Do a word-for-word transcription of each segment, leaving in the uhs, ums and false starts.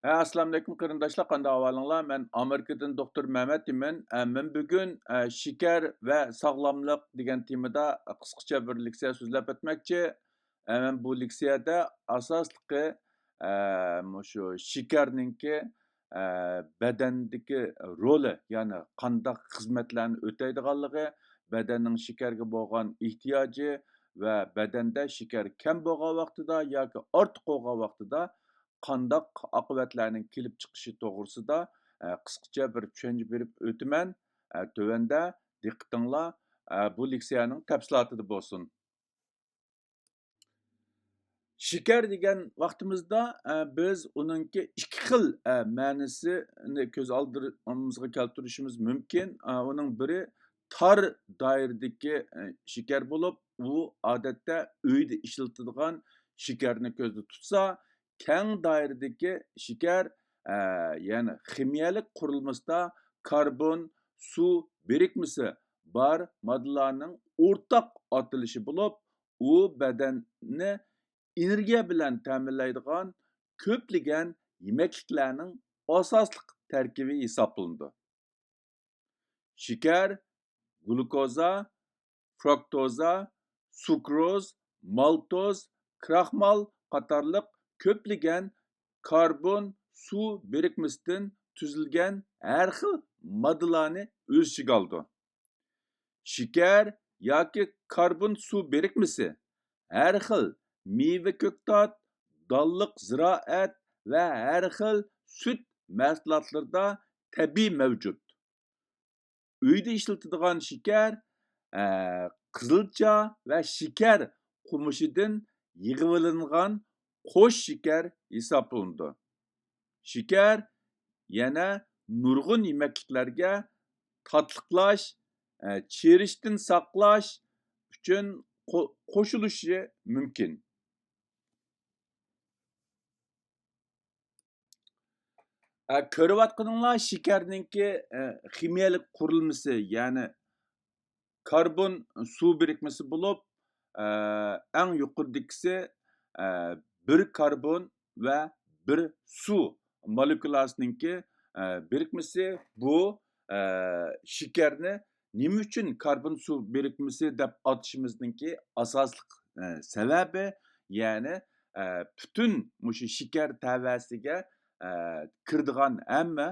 ھە، ئەسسالامۇئەلەيكۇم قېرىنداشلار، قانداق ئەھۋالىڭلار؟ مەن ئامېرىكىدىن دوختۇر مەمەت ئىمىن. ھە، مەن بۈگۈن، ھە، شېكەر ۋە ساغلاملىق دېگەن تېمىدا قىسقىچە بىر لېكسىيە سۆزلەپ ئۆتمەكچى. ھە، مەن بۇ لېكسىيەدە ئاساسلىقى، ھە، مۇشۇ شېكەرنىڭكى، ھە، بەدەندىكى رولى، يەنى قانداق خىزمەتلەرنى ئۆتەيدىغانلىقى، بەدەننىڭ شېكەرگە بولغان ئېھتىياجى ۋە بەدەندە شېكەر كەم بولغان ۋاقتىدا ياكى ئارتۇق بولغان ۋاقتىدا قانداق ئاقىۋەتلەرنىڭ كېلىپ چىقىشى توغرىسىدا، ئە، قىسقىچە بىر چۈشەنچە بېرىپ ئۆتىمەن. ئە، تۆۋەندە دىققىتىڭلار، ئە، بۇ لېكسىيەنىڭ تەپسىلاتىدا بولسۇن. شېكەر دېگەن ۋاقتىمىزدا، ئە، بىز ئۇنىڭكى ئىككى خىل، ئە، مەنىسىنى كۆز ئالدىمىزغا كەلتۈرۈشىمىز مۇمكىن. ئە، ئۇنىڭ بىرى تار دائىرىدىكى، ئە، شېكەر بولۇپ، ئۇ ئادەتتە ئۆيدە ئىشلىتىدىغان شېكەرنى كۆزدە تۇتسا، كەڭ دائىرىدىكى شېكەر، ئە، يەنى خىمىيەلىك قۇرۇلمىسىدا كاربون، سۇ بىرىكمىسى بار ماددىلارنىڭ ئورتاق ئاتىلىشى بولۇپ، ئۇ بەدەننى ئېنېرگىيە بىلەن تەمىنلەيدىغان كۆپلىگەن يېمەكلىكلەرنىڭ ئاساسلىق تەركىبى ھېسابلىنىدۇ. شېكەر، گلۇكوزا، فرۇكتوزا، سۇكروز، مالتوز، كراخمال قاتارلىق كۆپلىگەن كاربون سۇ بىرىكمىسىدىن تۈزۈلگەن ھەر خىل ماددىلارنى ئۆز ئىچىگە ئالىدۇ. شېكەر ياكى كاربون سۇ بىرىكمىسى ھەر خىل مېۋە، كۆكتات، دانلىق زىرائەت ۋە ھەر خىل سۈت مەھسۇلاتلىرىدا تەبىئىي مەۋجۇت. ئۆيدە ئىشلىتىدىغان شېكەر، ئە، قىزىلچا ۋە شېكەر قومۇشىدىن يىغىۋېلىنغان قوش شېكەر ھېسابلىنىدۇ. شېكەر يەنە نۇرغۇن يېمەكلىكلەرگە تاتلىقلاش، ئە، چىرىشتىن ساقلاش ئۈچۈن قو-، قوشۇلۇشى مۇمكىن. ئە، كۆرۈۋاتقىنىڭلار شېكەرنىڭكى، ئە، خىمىيەلىك قۇرۇلمىسى، يەنى كاربون سۇ بىرىكمىسى بولۇپ، ئە، ئەڭ يۇقىرىدىكىسى، ئە، بىر كاربون ۋە بىر سۇ مولېكۇلاسىنىڭكى، ئە، بىرىكمىسى. بۇ، ئە، شېكەرنى نېمە ئۈچۈن كاربون سۇ بىرىكمىسى دەپ ئاتىشىمىزنىڭكى ئاساسلىق، ئە، سەۋەبى، يەنى، ئە، پۈتۈن مۇشۇ شېكەر تەۋەسىگە، ئە، كىرىدىغان ھەممە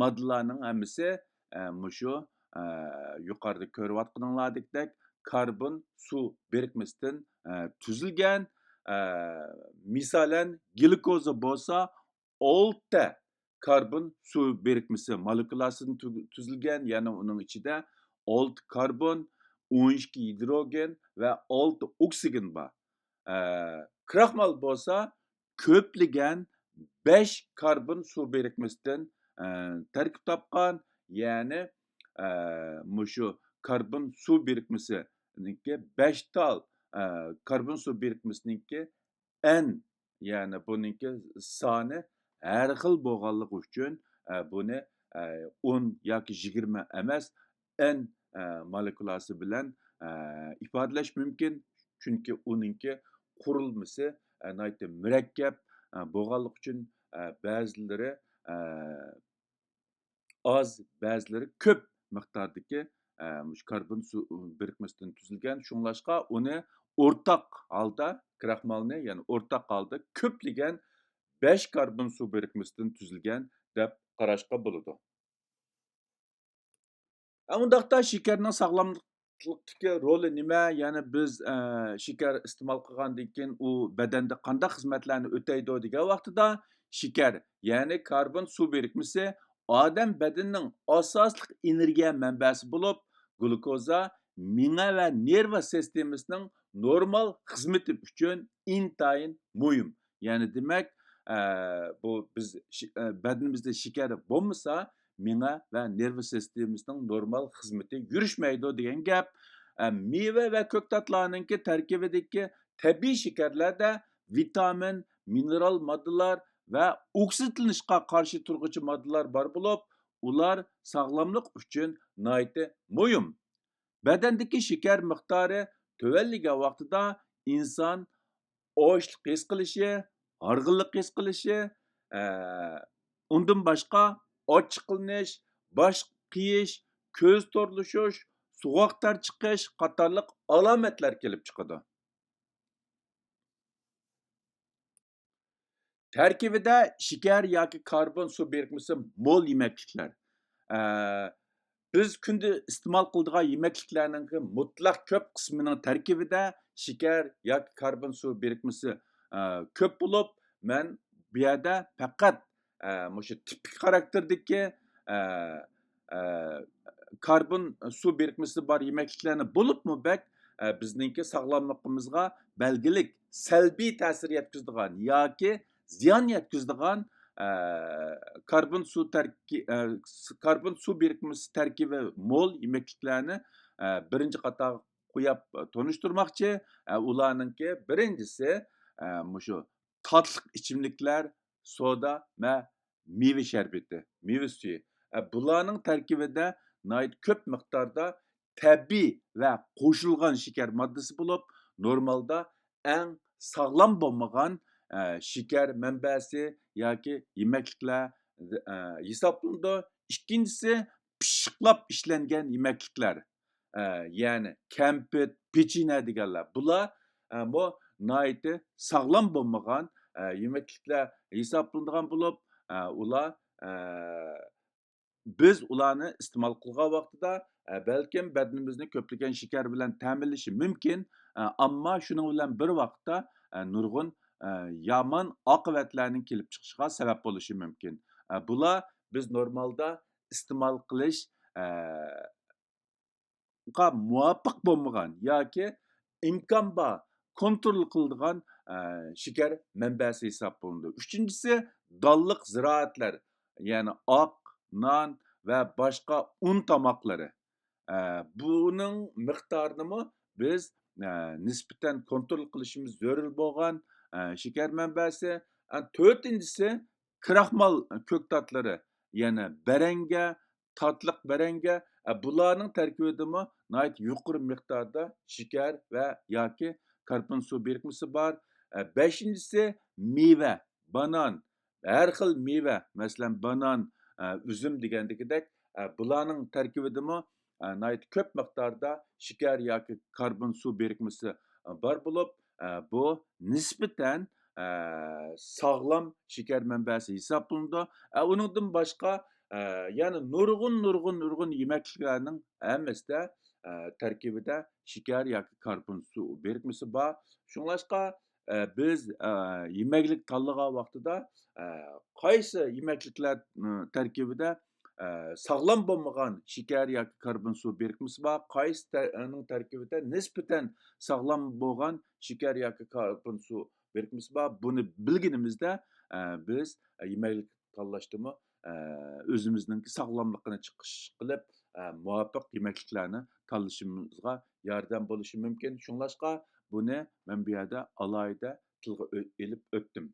ماددىلارنىڭ ھەممىسى، ئە، مۇشۇ، ئە، يۇقىرىدا كۆرۈۋاتقىنىڭلاردەك كاربون سۇ بىرىكمىسىدىن، ئە، تۈزۈلگەن. ئە، مىسالەن، گلۇكوزا بولسا ئالتە كاربون سۇ بىرىكمىسى مولېكۇلاسىدىن تۈ-، تۈزۈلگەن، يەنى ئۇنىڭ ئىچىدە ئالتە كاربون، ئون ئىككى گىدروگېن ۋە ئالتە ئوكسىگېن بار. ئە، كراخمال بولسا كۆپلىگەن بەش كاربون سۇ بىرىكمىسىدىن، ئە، تەركىب تاپقان، يەنى، ئە، مۇشۇ كاربون سۇ بىرىكمىسىنىڭكى بەش تال، ئە، كاربون سۇ بىرىكمىسىنىڭكى ئەن، يەنى بۇنىڭكى سانى ھەر خىل بولغانلىقى ئۈچۈن، ئە، بۇنى، ئە، ئون ياكى يىگىرمە ئەمەس، ئەن، ئە، مولېكۇلاسى بىلەن، ئە، ئىپادىلەش مۇمكىن. چۈنكى ئۇنىڭكى قۇرۇلمىسى، ئە، ناھايىتى مۇرەككەپ، ئە، بولغانلىقى ئۈچۈن، ئە، بەزىلىرى، ئە، ئاز، بەزىلىرى كۆپ مىقداردىكى، ئە، مۇشۇ كاربون سۇ بىرىكمىسىدىن تۈزۈلگەن. شۇڭلاشقا ئۇنى ئورتاق ھالدا، كراخمالنى، يەنى ئورتاق ھالدا كۆپلىگەن بەش كاربون سۇ بىرىكمىسىدىن تۈزۈلگەن دەپ قاراشقا بولىدۇ. ئە، ئۇنداقتا شېكەرنىڭ ساغلاملىقتىكى رولى نېمە؟ يەنى بىز، ئە، شېكەر ئىستېمال قىلغاندىن كېيىن ئۇ بەدەندە قانداق خىزمەتلەرنى ئۆتەيدۇ دېگەن ۋاقتىدا، شېكەر، يەنى كاربون سۇ بىرىكمىسى ئادەم بەدىنىنىڭ ئاساسلىق ئېنېرگىيە مەنبەسى بولۇپ، گلۇكوزا مېڭە ۋە نېرۋا سىستېمىسىنىڭ نورمال خىزمىتى ئۈچۈن ئىنتايىن مۇھىم. يەنى دېمەك، ئە، بۇ بىز شى-، ئە، بەدىنىمىزدە شېكەر بولمىسا، مېڭە ۋە نېرۋا سىستېمىسىنىڭ نورمال خىزمىتى يۈرۈشمەيدۇ دېگەن گەپ. ئە، مېۋە ۋە كۆكتاتلارنىڭكى تەركىبىدىكى تەبىئىي شېكەرلەردە ۋىتامىن، مىنېرال ماددىلار ۋە ئوكسىدلىنىشقا قارشى تۇرغۇچى ماددىلار بار بولۇپ، ئۇلار ساغلاملىق ئۈچۈن ناھايىتى مۇھىم. بەدەندىكى شېكەر مىقدارى تۆۋەنلىگەن ۋاقتىدا ئىنسان ئاچلىق ھېس قىلىشى، ھارغىنلىق ھېس قىلىشى، ئە، ئۇندىن باشقا ئاچچىقلىنىش، باش قېيىش، كۆز تورلىشىش، سوغۇق تەر چىقىش قاتارلىق ئالامەتلەر كېلىپ چىقىدۇ. تەركىبىدە شېكەر ياكى كاربون سۇ بىرىكمىسى مول يېمەكلىكلەر. ئە، بىز كۈندە ئىستېمال قىلىدىغان يېمەكلىكلەرنىڭ مۇتلەق كۆپ قىسمىنىڭ تەركىبىدە شېكەر ياكى كاربون سۇ بىرىكمىسى، ئە، كۆپ بولۇپ، مەن بۇ يەردە پەقەت، ئە، مۇشۇ تىپىك خاراكتېردىكى، ئە، ئە، كاربون سۇ بىرىكمىسى بار يېمەكلىكلەرنى بولۇپمۇ بەك، ئە، بىزنىڭكى ساغلاملىقىمىزغا بەلگىلىك سەلبىي تەسىر يەتكۈزىدىغان ياكى زىيان يەتكۈزىدىغان، ئە، كاربون سۇ تەركى-، ئە، س-، كاربون سۇ بىرىكمىسى تەركىبى مول يېمەكلىكلەرنى، ئە، بىرىنچى قاتارغا قويۇپ تونۇشتۇرماقچى. ئە، ئۇلارنىڭكى بىرىنچىسى، ئە، مۇشۇ تاتلىق ئىچىملىكلەر، سودا ۋە مېۋە شەربىتى، مېۋە سۈيى. ئە، بۇلارنىڭ تەركىبىدە ناھايىتى كۆپ مىقداردا تەبىئىي ۋە قوشۇلغان شېكەر ماددىسى بولۇپ، نورمالدا ئەڭ ساغلام بولمىغان، ئە، شېكەر مەنبەسى ياكى يېمەكلىكلەر، ئە، ھېسابلىنىدۇ. ئىككىنچىسى، پىششىقلاپ ئىشلەنگەن يېمەكلىكلەر، ئە، يەنى كەمپۈت، پېچىنە دېگەنلەر. بۇلار، ئە، بۇ ناھايىتى ساغلام بولمىغان، ئە، يېمەكلىكلەر ھېسابلىنىدىغان بولۇپ، ئە، ئۇلار، ئە، بىز ئۇلارنى ئىستېمال قىلغان ۋاقتىدا، ئە، بەلكىم بەدىنىمىزنى كۆپلىگەن شېكەر بىلەن تەمىنلىشى مۇمكىن، ئە، ئەمما شۇنىڭ بىلەن بىر ۋاقىتتا، ئە، نۇرغۇن، ئە، يامان ئاقىۋەتلەرنىڭ كېلىپ چىقىشىغا سەۋەب بولۇشى مۇمكىن. ئە، بۇلار بىز نورمالدا ئىستېمال قىلىش، ئە، قا مۇۋاپىق بولمىغان ياكى ئىمكان بار كونترول قىلىدىغان، ئە، شېكەر مەنبەسى ھېسابلىنىدۇ. ئۈچىنچىسى، دانلىق زىرائەتلەر، يەنى ئاق نان ۋە باشقا ئۇن تاماقلىرى. ئە، بۇنىڭ مىقدارىنىمۇ بىز، ئە، نىسبەتەن كونترول قىلىشىمىز زۆرۈر بولغان، ئە، شېكەر مەنبەسى. ئە، تۆتىنچىسى، كراخمال كۆكتاتلىرى، يەنى بەرەڭگە، تاتلىق بەرەڭگە، ئە، بۇلارنىڭ تەركىبىدىمۇ ناھايىتى يۇقىرى مىقداردا شېكەر ۋە ياكى كاربون سۇ بىرىكمىسى بار. ئە، بەشىنچىسى، مېۋە، بانان، ھەر خىل مېۋە، مەسىلەن، بانان، ئە، ئۈزۈم دېگەندىكىدەك، ئە، بۇلارنىڭ تەركىبىدىمۇ، ئە، ناھايىتى كۆپ مىقداردا شېكەر ياكى كاربون سۇ بىرىكمىسى، ئە، بار بولۇپ، ئە، بۇ نىسبەتەن، ئە، ساغلام شېكەر مەنبەسى ھېسابلىنىدۇ. ئە، ئۇنىڭدىن باشقا، ئە، يەنە نۇرغۇن، نۇرغۇن، نۇرغۇن يېمەكلىكلەرنىڭ ھەممىسىدە، ئە، تەركىبىدە شېكەر ياكى كاربون سۇ بىرىكمىسى بار. شۇڭلاشقا، ئە، بىز، ئە، يېمەكلىك تاللىغان ۋاقتىدا، ئە، قايسى يېمەكلىكلەر، ئە، تەركىبىدە، ئە، ساغلام بولمىغان شېكەر ياكى كاربون سۇ بىرىكمىسى بار، قايسى تە-، ئىنىڭ تەركىبىدە نىسبەتەن ساغلام بولغان شېكەر ياكى كاربون سۇ بىرىكمىسى بار، بۇنى بىلگىنىمىزدە، ئە، بىز يېمەكلىك تاللاشتىمۇ، ئە، ئۆزىمىزنىڭكى ساغلاملىقىنى چىقىش قىلىپ، ئە، مۇۋاپىق يېمەكلىكلەرنى تاللىشىمىزغا ياردەم بولۇشى مۇمكىن. شۇڭلاشقا بۇنى مەن بۇ يەردە ئالاھىدە تىلغا ئۆ-، ئېلىپ ئۆتتۈم.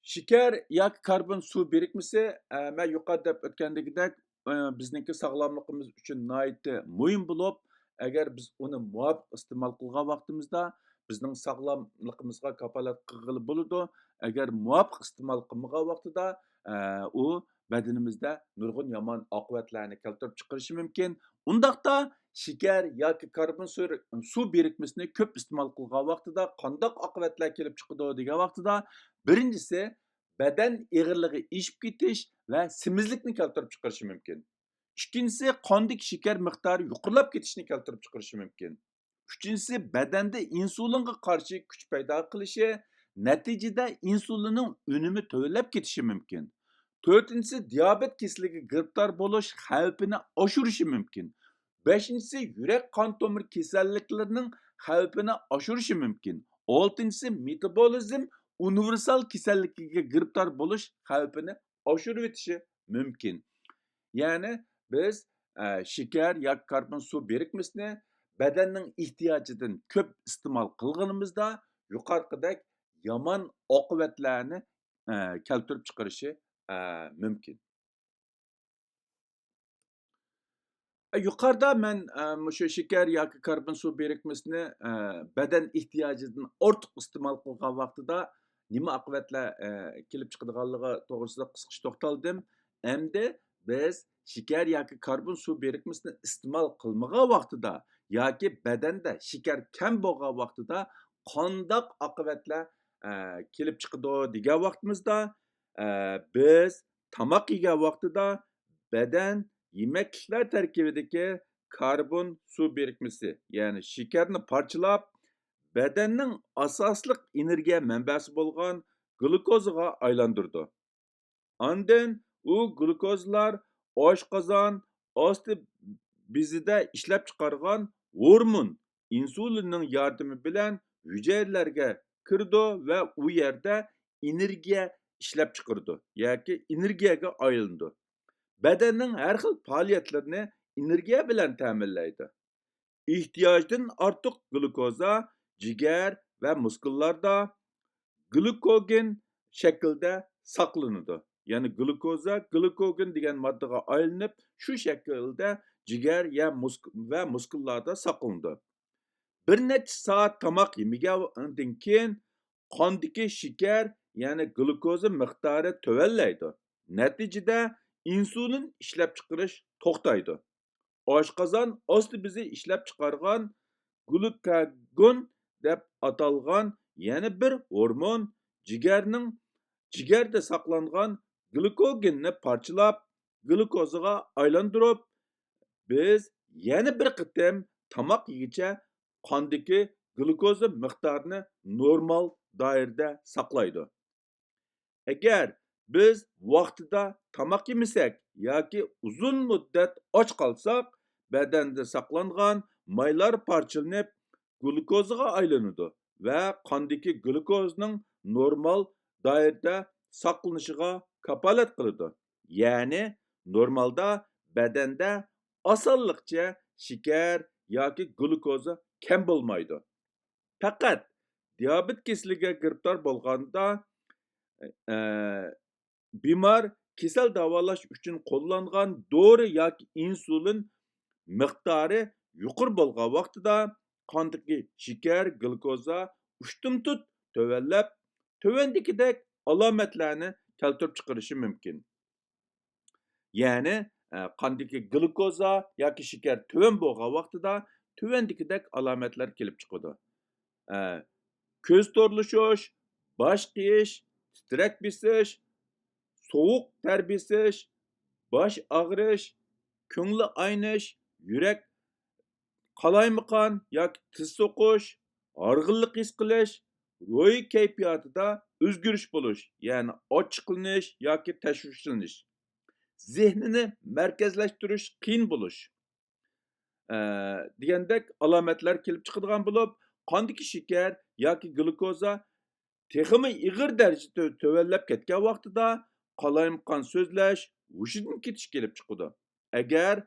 شېكەر ياكى كاربون سۇ بىرىكمىسى، ئە، مەن يۇقىرىدا دەپ ئۆتكەندىكىدەك، ئە، بىزنىڭكى ساغلاملىقىمىز ئۈچۈن ناھايىتى مۇھىم بولۇپ، ئەگەر بىز ئۇنى مۇۋاپىق ئىستېمال قىلغان ۋاقتىمىزدا بىزنىڭ ساغلاملىقىمىزغا كاپالەت قىلغىلى بولىدۇ. ئەگەر مۇۋاپىق ئىستېمال قىلمىغان ۋاقتىدا، ئە، ئۇ بەدىنىمىزدە نۇرغۇن يامان ئاقىۋەتلەرنى كەلتۈرۈپ چىقىرىشى مۇمكىن. ئۇنداقتا شېكەر ياكى كاربون سۇ، سۇ بىرىكمىسىنى كۆپ ئىستېمال قىلغان ۋاقتىدا قانداق ئاقىۋەتلەر كېلىپ چىقىدۇ دېگەن ۋاقتىدا، بىرىنچىسى، بەدەن ئېغىرلىقى ئېشىپ كېتىش ۋە سېمىزلىكنى كەلتۈرۈپ چىقىرىشى مۇمكىن. ئىككىنچىسى، قاندىكى شېكەر مىقدارى يۇقىرىلاپ كېتىشنى كەلتۈرۈپ چىقىرىشى مۇمكىن. ئۈچىنچىسى، بەدەندە ئىنسۇلىنغا قارشى كۈچ پەيدا قىلىشى، نەتىجىدە ئىنسۇلىننىڭ ئۈنۈمى تۆۋەنلەپ كېتىشى مۇمكىن. تۆتىنچىسى، دىيابېت كېسىلىگە گىرىپتار بولۇش خەۋپىنى ئاشۇرۇشى مۇمكىن. بەشىنچىسى، يۈرەك قان تومۇر كېسەللىكلىرىنىڭ خەۋپىنى ئاشۇرۇشى مۇمكىن. ئالتىنچىسى، مېتابولىزم ئۇنىۋېرسال كېسەللىكىگە گىرىپتار بولۇش خەۋپىنى ئاشۇرۇۋېتىشى مۇمكىن. يەنى بىز، ئە، شېكەر ياكى كاربون سۇ بىرىكمىسىنى بەدەننىڭ ئېھتىياجىدىن كۆپ ئىستېمال قىلغىنىمىزدا يۇقىرىقىدەك يامان ئاقىۋەتلەرنى، ئە، كەلتۈرۈپ چىقىرىشى، ئە، مۇمكىن. يۇقىرىدا مەن، ئە، مۇشۇ شېكەر ياكى كاربون سۇ بىرىكمىسىنى، ئە، بەدەن ئېھتىياجىدىن ئارتۇق ئىستېمال قىلغان ۋاقتىدا نېمە ئاقىۋەتلەر، ئە، كېلىپ چىقىدىغانلىقى توغرىسىدا قىسقىچە توختالدىم. ئەمدى بىز شېكەر ياكى كاربون سۇ بىرىكمىسىنى ئىستېمال قىلمىغان ۋاقتىدا ياكى بەدەندە شېكەر كەم بولغان ۋاقتىدا قانداق ئاقىۋەتلەر، ئە، كېلىپ چىقىدۇ دېگەن ۋاقتىمىزدا، ئە، بىز تاماق يېگەن ۋاقتىدا بەدەن يېمەكلىكلەر تەركىبىدىكى كاربون سۇ بىرىكمىسى، يەنى شېكەرنى پارچىلاپ، بەدەننىڭ ئاساسلىق ئېنېرگىيە مەنبەسى بولغان گلۇكوزىغا ئايلاندۇرىدۇ. ئاندىن ئۇ گلۇكوزىلار ئاشقازان ئاستى بېزىدە ئىشلەپچىقارغان ھورمون ئىنسۇلىننىڭ ياردىمى بىلەن ھۈجەيرىلەرگە كىرىدۇ ۋە ئۇ يەردە ئېنېرگىيە ئىشلەپچىقىرىدۇ ياكى ئېنېرگىيەگە ئايلىنىدۇ. بەدەننىڭ ھەر خىل پائالىيەتلىرىنى ئېنېرگىيە بىلەن تەمىنلەيدۇ. ئېھتىياجدىن ئارتۇق گلۇكوزا جىگەر ۋە مۇسكۇللاردا گلۇكوگېن شەكلىدە ساقلىنىدۇ. يەنى گلۇكوزا گلۇكوگېن دېگەن ماددىغا ئايلىنىپ، شۇ شەكىلدە جىگەر يا مۇسك-، ۋە مۇسكۇللاردا ساقلىنىدۇ. بىر نەچچە سائەت تاماق يېمىگەندىن كېيىن قاندىكى شېكەر، يەنى گلۇكوزا مىقدارى تۆۋەنلەيدۇ. نەتىجىدە ئىنسۇلىن ئىشلەپچىقىرىش توختايدۇ. ئاشقازان ئاستى بېزى ئىشلەپچىقارغان گلۇكاگون دەپ ئاتالغان يەنە بىر ھورمون جىگەرنىڭ، جىگەردە ساقلانغان گلۇكوگېننى پارچىلاپ، گلۇكوزىغا ئايلاندۇرۇپ، بىز يەنە بىر قېتىم تاماق يېگۈچە قاندىكى گلۇكوزا مىقدارىنى نورمال دائىرىدە ساقلايدۇ. ئەگەر بىز ۋاقتىدا تاماق يېمىسەك ياكى ئۇزۇن مۇددەت ئاچ قالساق، بەدەندە ساقلانغان مايلار پارچىلىنىپ، گلۇكوزىغا ئايلىنىدۇ ۋە قاندىكى گلۇكوزنىڭ نورمال دائىرىدە ساقلىنىشىغا كاپالەت قىلىدۇ. يەنى نورمالدا بەدەندە ئاسانلىقچە شېكەر ياكى گلۇكوزا كەم بولمايدۇ. پەقەت دىيابېت كېسىلىگە گىرىپتار بولغاندا، ئە، بىمار كېسەل داۋالاش ئۈچۈن قوللانغان دورا ياكى ئىنسۇلىن مىقدارى يۇقىرى بولغان ۋاقتىدا قاندىكى شېكەر، گلۇكوزا ئۇشتۇمتۇت تۆۋەنلەپ، تۆۋەندىكىدەك ئالامەتلەرنى كەلتۈرۈپ چىقىرىشى مۇمكىن. يەنى، ئە، قاندىكى گلۇكوزا ياكى شېكەر تۆۋەن بولغان ۋاقتىدا تۆۋەندىكىدەك ئالامەتلەر كېلىپ چىقىدۇ. ئە، كۆز تورلىشىش، باش قېيىش، تىترەك بېسىش، سوغۇق تەر بېسىش، باش ئاغرىش، كۆڭلى ئاينىش، يۈرەك قالايمىقان ياكى تېز سوقۇش، ھارغىنلىق ھېس قىلىش، روھىي كەيپىياتىدا ئۆزگىرىش بولۇش، يەنى ئاچچىقلىنىش ياكى تەشۋىشلىنىش، زېھنىنى مەركەزلەشتۈرۈش قىيىن بولۇش، ئە، دېگەندەك ئالامەتلەر كېلىپ چىقىدىغان بولۇپ، قاندىكى شېكەر ياكى گلۇكوزا تېخىمۇ ئېغىر دەرىجىدە تۆۋەنلەپ كەتكەن ۋاقتىدا قالايمىقان سۆزلەش، ھوشىدىن كېتىش كېلىپ چىقىدۇ. ئەگەر،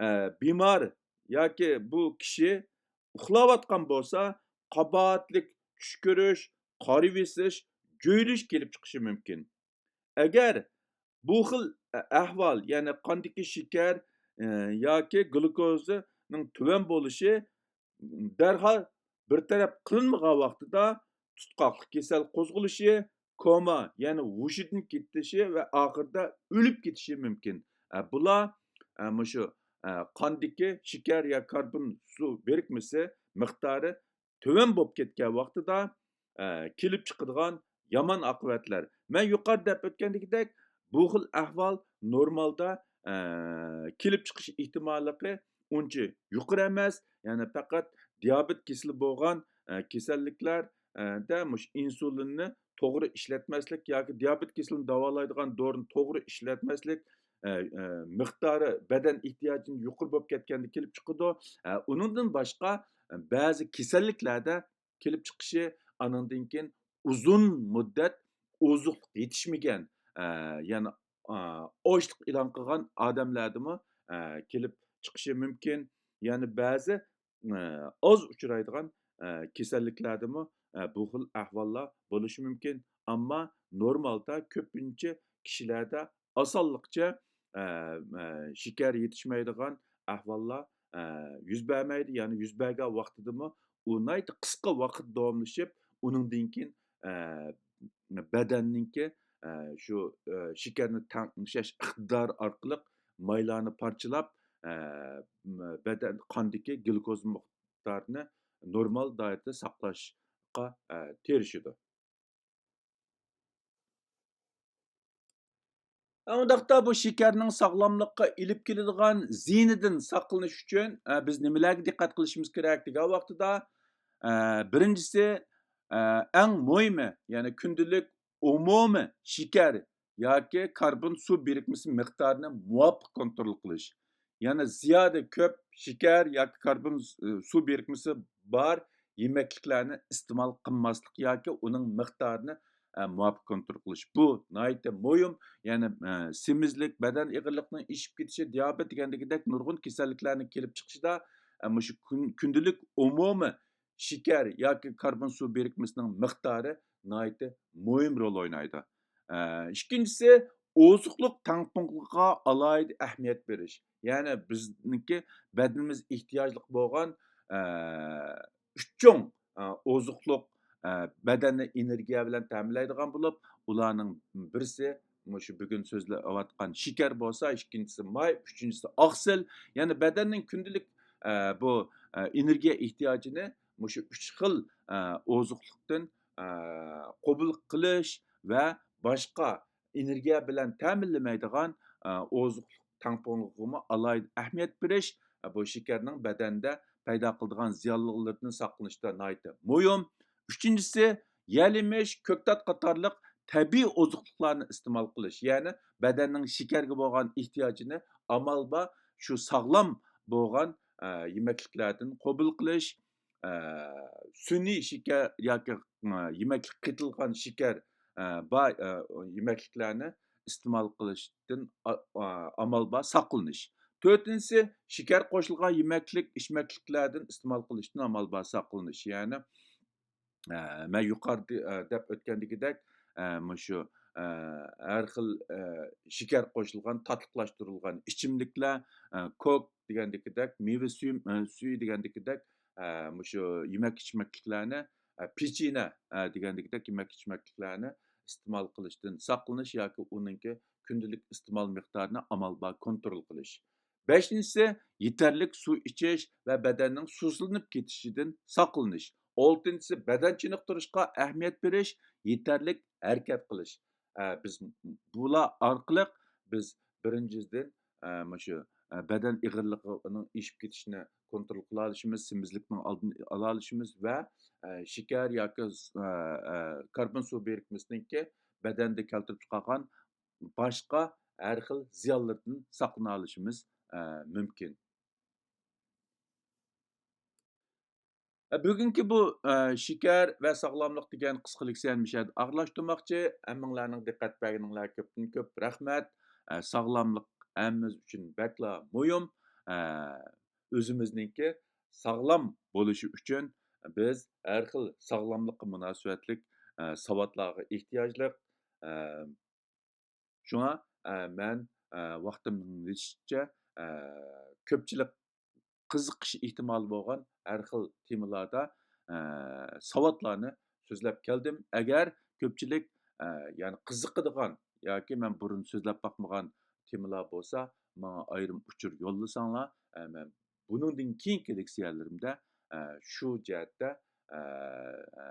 ئە، بىمار ياكى بۇ كىشى ئۇخلاۋاتقان بولسا، قاباھەتلىك چۈش كۆرۈش، قارىۋېسىش، جۆيلۈش كېلىپ چىقىشى مۇمكىن. ئەگەر بۇ خىل ئەھۋال، يەنى قاندىكى شېكەر، ئە، ياكى گلۇكوزىنىڭ تۆۋەن بولۇشى دەرھال بىر تەرەپ قىلىنمىغان ۋاقتىدا تۇتقاقلىق كېسەل قوزغىلىشى، كوما، يەنى ھوشىدىن كېتىشى ۋە ئاخىرىدا ئۆلۈپ كېتىشى مۇمكىن. ئە، بۇلار، ئە، مۇشۇ، ئە، قاندىكى شېكەر يا كاربون سۇ بىرىكمىسى مىقدارى تۆۋەن بولۇپ كەتكەن ۋاقتىدا، ئە، كېلىپ چىقىدىغان يامان ئاقىۋەتلەر. مەن يۇقىرىدا دەپ ئۆتكەندىكىدەك، بۇ خىل ئەھۋال نورمالدا، ئە، كېلىپ چىقىش ئېھتىماللىقى ئۇنچە يۇقىرى ئەمەس. يەنى پەقەت دىيابېت كېسىلى بولغان، ئە، كېسەللىكلەر، ئە، دە مۇشۇ ئىنسۇلىننى توغرا ئىشلەتمەسلىك ياكى دىيابېت كېسىلىنى داۋالايدىغان دورىنى توغرا ئىشلەتمەسلىك، ئە، ئە، مىقدارى بەدەن ئېھتىياجىدىن يۇقىرى بولۇپ كەتكەندە كېلىپ چىقىدۇ. ئە، ئۇنىڭدىن باشقا، ئە، بەزى كېسەللىكلەردە كېلىپ چىقىشى، ئانىڭدىن كېيىن ئۇزۇن مۇددەت ئوزۇقلۇق يېتىشمىگەن، ئە، يەنى، ئە، ئاچلىق ئېلان قىلغان ئادەملەردىمۇ، ئە، كېلىپ چىقىشى مۇمكىن. يەنى بەزى، ئە، ئاز ئۇچرايدىغان، ئە، كېسەللىكلەردىمۇ، ئە، بۇ خىل ئەھۋاللار بولۇشى مۇمكىن. ئەمما نورمالدا كۆپىنچە كىشىلەردە ئاسانلىقچە، ئە، ئە، شېكەر يېتىشمەيدىغان ئەھۋاللار، ئە، يۈز بەرمەيدۇ. يەنى يۈز بەرگەن ۋاقتىدىمۇ ئۇ ناھايىتى قىسقا ۋاقىت داۋاملىشىپ، ئۇنىڭدىن كېيىن، ئە، بەدەننىڭكى، ئە، شۇ، ئە، شېكەرنى تەڭشەش ئىقتىدارى ئارقىلىق مايلارنى پارچىلاپ، ئە، م-، بەدەن قاندىكى گلۇكوز مىقدارىنى نورمال دائىرىدە ساقلاشقا، ئە، تىرىشىدۇ. ئۇنداقتا بۇ شېكەرنىڭ ساغلاملىققا ئېلىپ كېلىدىغان زىيىنىدىن ساقلىنىش ئۈچۈن، ئە، بىز نېمىلەرگە دىققەت قىلىشىمىز كېرەك دېگەن ۋاقتىدا، ئە، بىرىنچىسى، ئە، ئەڭ مۇھىمى، يەنى كۈندىلىك ئومۇمىي شېكەر ياكى كاربون سۇ بىرىكمىسى مىقدارىنى مۇۋاپىق كونترول قىلىش. يەنى زىيادە كۆپ شېكەر ياكى كاربون، ئە، سۇ بىرىكمىسى بار يېمەكلىكلەرنى ئىستېمال قىلماسلىق ياكى ئۇنىڭ مىقدارىنى، ئە، مۇۋاپىق كونترول قىلىش. بۇ ناھايىتى مۇھىم. يەنى، ئە، سېمىزلىك، بەدەن ئېغىرلىقىنىڭ ئېشىپ كېتىشى، دىيابېت دېگەندىكىدەك نۇرغۇن كېسەللىكلەرنىڭ كېلىپ چىقىشىدا، ئە، مۇشۇ كۈن-، كۈندىلىك ئومۇمىي شېكەر ياكى كاربون سۇ بىرىكمىسىنىڭ مىقدارى ناھايىتى مۇھىم رول ئوينايدۇ. ئە، ئىككىنچىسى، ئوزۇقلۇق تەڭپۇڭلۇقىغا ئالاھىدە ئەھمىيەت بېرىش. يەنى بىزنىڭكى بەدىنىمىز ئېھتىياجلىق بولغان، ئە، ئۈچ چوڭ، ئە، ئوزۇقلۇق، ئە، بەدەننى ئېنېرگىيە بىلەن تەمىنلەيدىغان بولۇپ، ئۇلارنىڭ بىرسى مۇشۇ بۈگۈن سۆزلەۋاتقان شېكەر بولسا، ئىككىنچىسى ماي، ئۈچىنچىسى ئاقسىل. يەنى بەدەننىڭ كۈندىلىك، ئە، بۇ، ئە، ئېنېرگىيە ئېھتىياجىنى مۇشۇ ئۈچ خىل، ئە، ئوزۇقلۇقتىن، ئە، قوبۇل قىلىش ۋە باشقا ئېنېرگىيە بىلەن تەمىنلىمەيدىغان، ئە، ئوزۇقلۇق تەڭپۇڭلۇقىغىمۇ ئالاھىدە ئەھمىيەت بېرىش، ئە، بۇ شېكەرنىڭ بەدەندە پەيدا قىلىدىغان زىيانلىرىدىن ساقلىنىشتا ناھايىتى مۇھىم. ئۈچىنچىسى، يەل-يېمىش، كۆكتات قاتارلىق تەبىئىي ئوزۇقلۇقلارنى ئىستېمال قىلىش، يەنى بەدەننىڭ شېكەرگە بولغان ئېھتىياجىنى ئامال بار شۇ ساغلام بولغان، ئە، يېمەكلىكلەردىن قوبۇل قىلىش، ئە، سۈنئىي شېكەر ياكى، ئە، يېمەكلىك قېتىلغان شېكەر، ئە، بار، ئە، يېمەكلىكلەرنى ئىستېمال قىلىشتىن ئا-، ئا-، ئامال بار ساقلىنىش. تۆتىنچىسى، شېكەر قوشۇلغان يېمەكلىك، ئىچمەكلىكلەردىن ئىستېمال قىلىشتىن ئامال بار ساقلىنىش. يەنى، ئە، مەن يۇقىرىدا، ئە، دەپ ئۆتكەندىكىدەك، ئە، مۇشۇ، ئە، ھەر خىل، ئە، شېكەر قوشۇلغان، تاتلىقلاشتۇرۇلغان ئىچىملىكلەر، ئە، كوك دېگەندىكىدەك، مېۋە سۈيى، ئە، سۈيى دېگەندىكىدەك، ئە، مۇشۇ يېمەك-ئىچمەكلىكلەرنى، ئە، پېچىنە، ئە، دېگەندىكىدەك يېمەك-ئىچمەكلىكلەرنى ئىستېمال قىلىشتىن ساقلىنىش ياكى ئۇنىڭكى كۈندىلىك ئىستېمال مىقدارىنى ئامال بار كونترول قىلىش. بەشىنچىسى، يېتەرلىك سۇ ئىچىش ۋە بەدەننىڭ سۇسىزلىنىپ كېتىشىدىن ساقلىنىش. ئالتىنچىسى، بەدەن چېنىقتۇرۇشقا ئەھمىيەت بېرىش، يېتەرلىك ھەرىكەت قىلىش. ئە، بىز بۇلار ئارقىلىق بىز بىرىنچىدىن، ئە، مۇشۇ، ئە، بەدەن ئېغىرلىقىنىڭ ئېشىپ كېتىشىنى كونترول قىلالىشىمىز، سېمىزلىكنىڭ ئالدىنى ئالالىشىمىز ۋە، ئە، شېكەر ياكى، ئە، ئە، كاربون سۇ بىرىكمىسىنىڭكى بەدەندە كەلتۈرۈپ چىقارغان باشقا ھەر خىل زىيانلىرىدىن ساقلىنالىشىمىز، ئە، مۇمكىن. ئە، بۈگۈنكى بۇ، ئە، شېكەر ۋە ساغلاملىق دېگەن قىسقا لېكسىيەنى مۇشۇ يەردە ئاخىرلاشتۇرماقچى. ھەممىڭلارنىڭ دىققەت بەرگىنىڭلارغا كۆپتىن كۆپ رەھمەت. ئە، ساغلاملىق ھەممىمىز ئۈچۈن بەكلا مۇھىم. ئە، ئۆزىمىزنىڭكى ساغلام بولۇشى ئۈچۈن بىز ھەر خىل ساغلاملىققا مۇناسىۋەتلىك، ئە، ساۋاتلارغا ئېھتىياجلىق. ئە، شۇڭا، ئە، مەن، ئە، ۋاقتىمنىڭ يېتىشىچە، ئە، كۆپچىلىك قىزىقىش ئېھتىمالى بولغان ھەر خىل تېمىلاردا، ئە، ساۋاتلارنى سۆزلەپ كەلدىم. ئەگەر كۆپچىلىك، ئە، يەنى قىزىقىدىغان ياكى مەن بۇرۇن سۆزلەپ باقمىغان تېمىلار بولسا، ماڭا ئايرىم ئۇچۇر يوللىساڭلار، ئە، مەن بۇنىڭدىن كېيىنكى لېكسىيەلىرىمدە، ئە، شۇ جەھەتتە، ئە، ئە،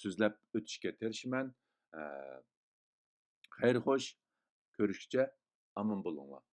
سۆزلەپ ئۆتۈشكە تىرىشىمەن. ئە، خەير خوش، كۆرۈشكىچە ئامان بولۇڭلار.